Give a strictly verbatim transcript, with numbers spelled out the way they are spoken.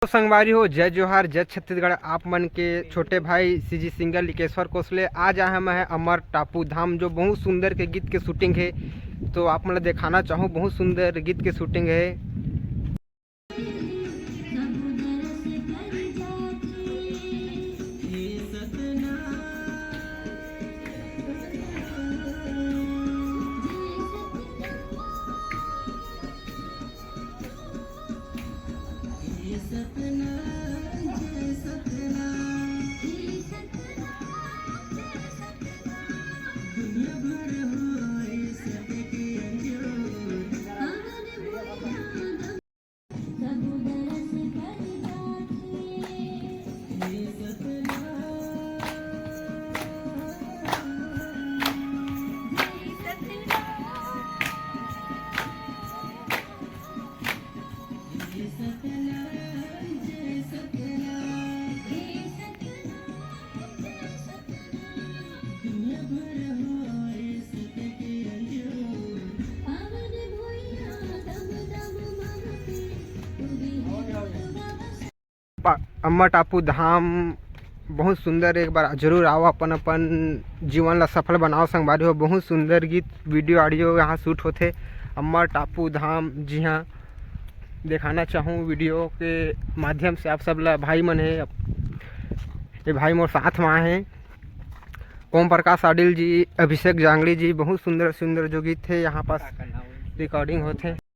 तो संगवारी हो, जय जोहार, जय छत्तीसगढ़। आप मन के छोटे भाई सीजी सिंगर लिकेश्वर कोसले। आज आए मैं अमर टापू धाम, जो बहुत सुंदर के गीत के शूटिंग है, तो आप मन ला दिखाना चाहूँ। बहुत सुंदर गीत के शूटिंग है। पा-, अम्मा टापू धाम बहुत सुंदर, एक बार जरूर आओ, अपन अपन जीवन ला सफल बनाओ संगवारी हो। बहुत सुंदर गीत, वीडियो, ऑडियो यहाँ शूट होथे अम्मा टापू धाम। जी हाँ, दिखाना चाहूँ वीडियो के माध्यम से आप सब ला। भाई मन हे, ये भाई मोर साथ में आए हैं, ओम प्रकाश आडिल जी, अभिषेक जांगड़ी जी, बहुत सुंदर सुंदर जो गीत थे यहाँ पास रिकॉर्डिंग होथे।